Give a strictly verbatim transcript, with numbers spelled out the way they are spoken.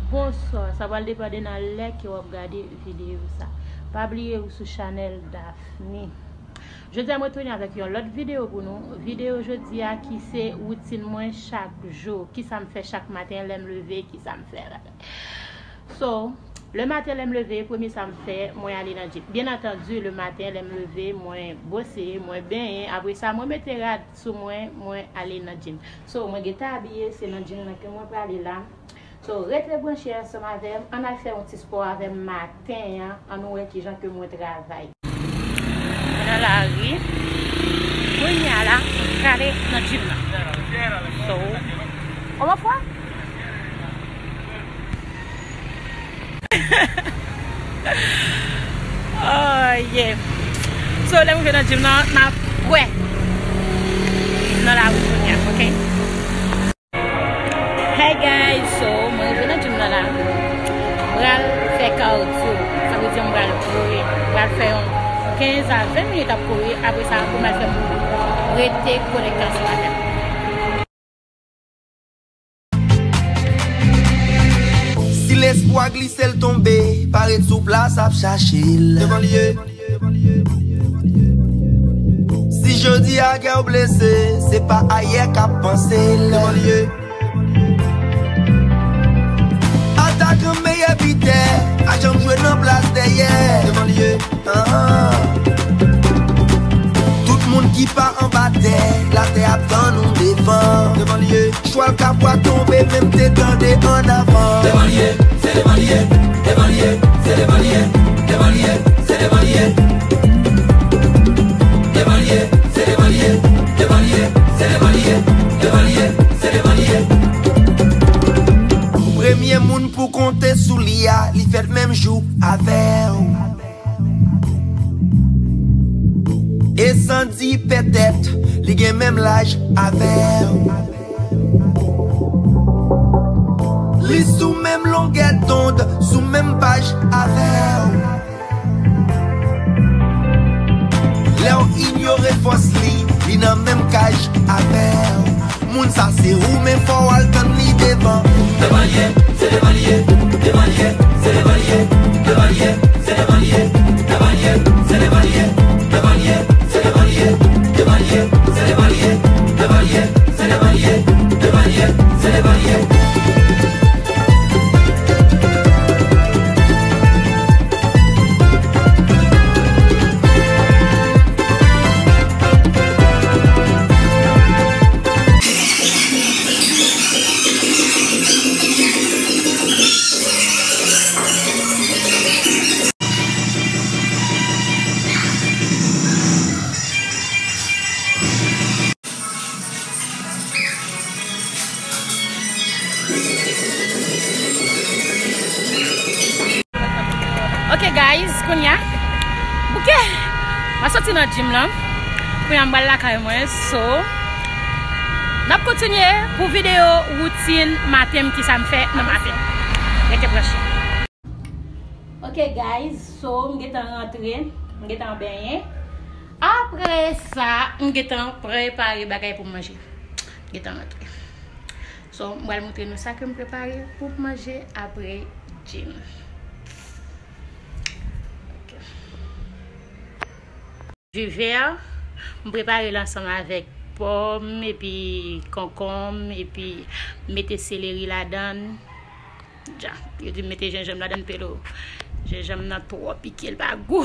Bonswa, sa pral depann de nan lè ke w ap gade videyo sa. Pa bliye ou sou chanèl Daphne. Jodi a mwen tounen avèk yon lòt videyo pou nou. Videyo jodi a ki se woutin mwen chak jou. Kisa m fè chak maten lè m leve, kisa m fè. So, le maten lè m leve, premye sa m fè, mwen ale nan gym. Byen antandi, le maten lè m leve, mwen bwose, mwen benyen. Apre sa, mwen mete rad sou mwen, mwen ale nan gym. So, mwen gentan abiye, se nan gym nan ke mwen prale la. So, rete branche ansanm avè m, ann al fè yon ti spò avè m maten an, ann wè kijan ke mwen travay. Mwen nan lari. Kounye a la, mwen prale nan gym nan. So, kòman fwa? Oh, yeah. So, lè m rive nan gym nan, n ap wè nan lari kounye a, ok? Hey guys, so, mwen rive nan gym nan la. Mwen pral fè cardio. Sa vle di mwen pral kouri. Mwen pral fè yon kenz a ven minit ap kouri. Apre sa, pou mwen fè mwen rete konekte ansanm avè m. Si lespwa glise l tonbe, pa ret sou plas ap chache l. Devan l ye. Si jodi a kè w blese, se pa ayè k ap panse l. Devan l ye. Atakan meyè bitè, pa janm jwe nan plas dèyè. Devan l ye. Ah. Tout moun ki pa anba tè, latè ap tann ou devan. Devan l ye. Chwal ka pwa tonbe, menm te tande ann avan. Devan l ye, se devan l ye, devan l ye, se devan l ye, devan l ye, se devan l ye. Devan l ye, se devan l ye, devan l ye, se devan l ye, devan l ye, se devan l ye. Premye moun pou konte sou li a, li fèt menm jou avè w. E san di petèt, li gen menm laj avè w. Li sou menm longè dond, sou menm paj avè w. Lè w inyore fòs li, li nan menm kaj avè w. Moun sa se ou, men fò w al tann li devan. Devan l ye, se devan l ye, devan l ye, se devan l ye, devan l ye, se devan l ye, devan l ye, se devan l ye, devan l ye, se devan l ye, devan l ye, se devan l ye, devan l ye, se devan l ye, devan l ye, se devan l ye. Ok, guys, kounye a, bouke, mwen soti nan gym lan. Kounye a, mwen pral lakay mwen. So, n ap kontinye pou videyo woutin maten m, kisa m fè nan maten. Rete branche. Ok, guys, so, m gentan rantre, m gentan benyen. Apre sa, m gentan prepare bagay pou m manje. M gentan rantre. So, m pral montre nou sa ke m prepare pou m manje apre gym. Ok. Ji vè, m prepare l ansanm avèk pòm, epi konkonm, epi mete seleri ladan l. Ja, yo di m mete jenjanm ladan l, pero jenjanm nan twò pike, l pa gou.